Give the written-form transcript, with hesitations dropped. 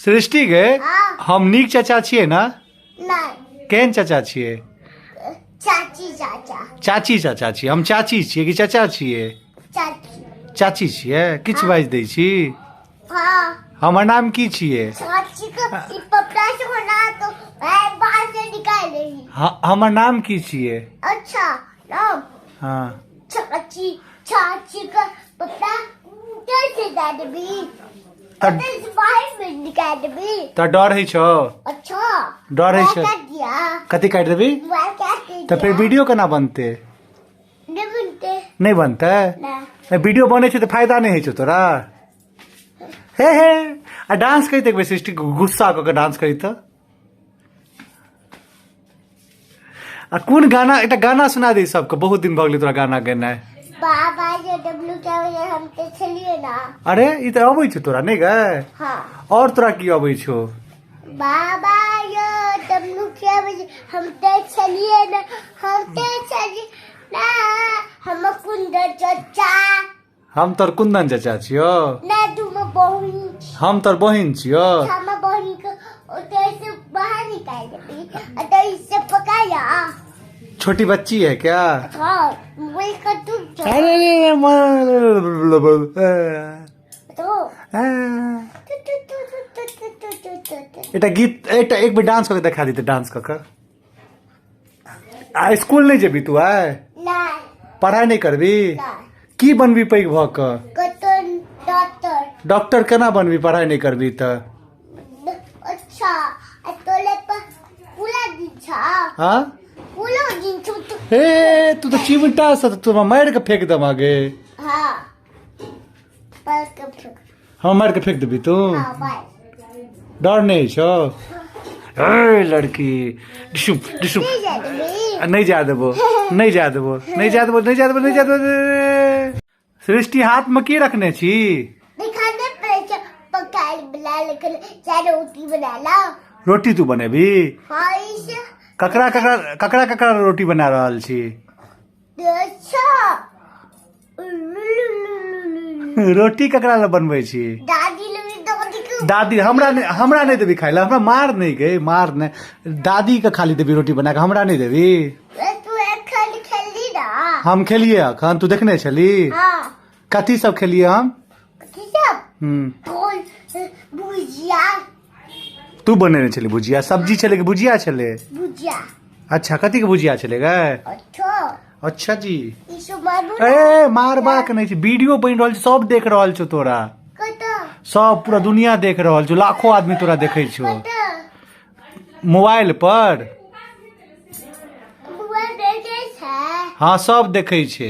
सृष्टि गे, हाँ। हम नीक चाचा छियै ने? नहीं। केहन चाचा छियै? चाची चाचा। चाची चाचा छियै। हम चाची छियै कि चाचा छियै? चाची। चाची छियै। किछु बाजि दै छी। हाँ। हमर नाम की छियै? चाची का ई पपड़ा से होना तो मैं बाहर से निकाल रही। हमर नाम की छियै? अच्छा नाम। हाँ। चाची चाची का पपड़ा कैसे डालबी? तऽ डर होइ छौ? अच्छा। डर होइ छौ? काट दिया। कथी काटि देबी? मोबाइल काट दिया। तऽ फेर वीडियो केना बनतै? नहीं बनते। नहि बनतै? ना। वीडियो बनै छै तऽ फायदा नहि होइ छौ तोरा। हे हे, आ डांस करी तऽ एक बेर सृष्टि, गुस्सा कऽ के डांस करी तऽ। आ कोन गाना, एकटा गाना सुना दे सबके, बहुत दिन भऽ गेलै तोरा गाना गेनाइ। बाबा जे डब्लू के वजह हम तो चलिए ना। अरे ई तऽ अबै छौ तोरा नहि गै? हाँ। और तोरा की अबै छौ? बाबा यो डब्लू के वजह हम तो चलिए ना, हम तो चलिए ना, हम कुंदन चाचा। हम तोर कुंदन चाचा छियो? ना, तुम बहिन। हम तोर बहिन छियो? हम बहिन को उधर से बाहर निकाल देती, उधर से पकाया। छोटी बच्ची है क्या? हाँ, वही का तू। अरे रे, तो एकटा गीत, एकटा एक बेर डांस कऽ के देखा देते, डांस कऽ के। आ स्कूल नहि जेबी तू आइ? नहीं। पढ़ाइ नहि करबी? नहीं। की बनबी पैघ भऽ कऽ? कतन डॉक्टर। डॉक्टर केना बनबी पढ़ाइ नहि करबी तऽ? अच्छा, आ तोले पर पूरा दिन छा। हाँ, पूरा दिन छो तो। हे, तू तऽ चिमटा से तू मारि के फेंक देबा गे। हाँ, पर के? हम मारि के फेंक देबी तू? हाँ भाई। डर नहि छौ? ए लड़की, डिशुम डिशुम। नहीं जा देबी। नहि जा देबो, नहि जा देबो, नहि जा देबो, नहि जा देबो, नहि जा देबो। सृष्टि, हाथ में की रखने छी? दिखाने पर पकाई बना लेकिन चाहे रोटी बना ला। रोटी तू बनेबी? हाँ, इसे। ककरा ककरा, ककरा ककरा रोटी बना रहल छी? अच्छा। रोटी ककरा लए बनबै छी? दादी लगे, दादी को। दादी, हमरा नहि, हमरा नहि देबी खाइ लए? हमरा मार नहि गे, मार नहि। दादी के खाली देबी रोटी बना कऽ, हमरा नहि देबी? तू एखन खेली ना? हम खेलिए अखन, तू देखने छली? हाँ। कथी सब खेलिए हम? कथी सब? हम्म। गोल भुजिया। तू बनेने छली भुजिया? सब्जी छलै कि भुजिया छलै? भुजिया। अच्छा, कथी के भुजिया छलै गे? अच्छा। अच्छा जी। ई सब मारू। ए, मारबाक नहि छै। वीडियो बनि रहल छै, सब देख रहल छौ तोरा। कतऽ? सब पूरा दुनिया देख रहल छौ, लाखों आदमी तोरा देखै छौ। कतऽ? मोबाइल पर। मोबाइल देखै छै? हाँ, सब देखै छै।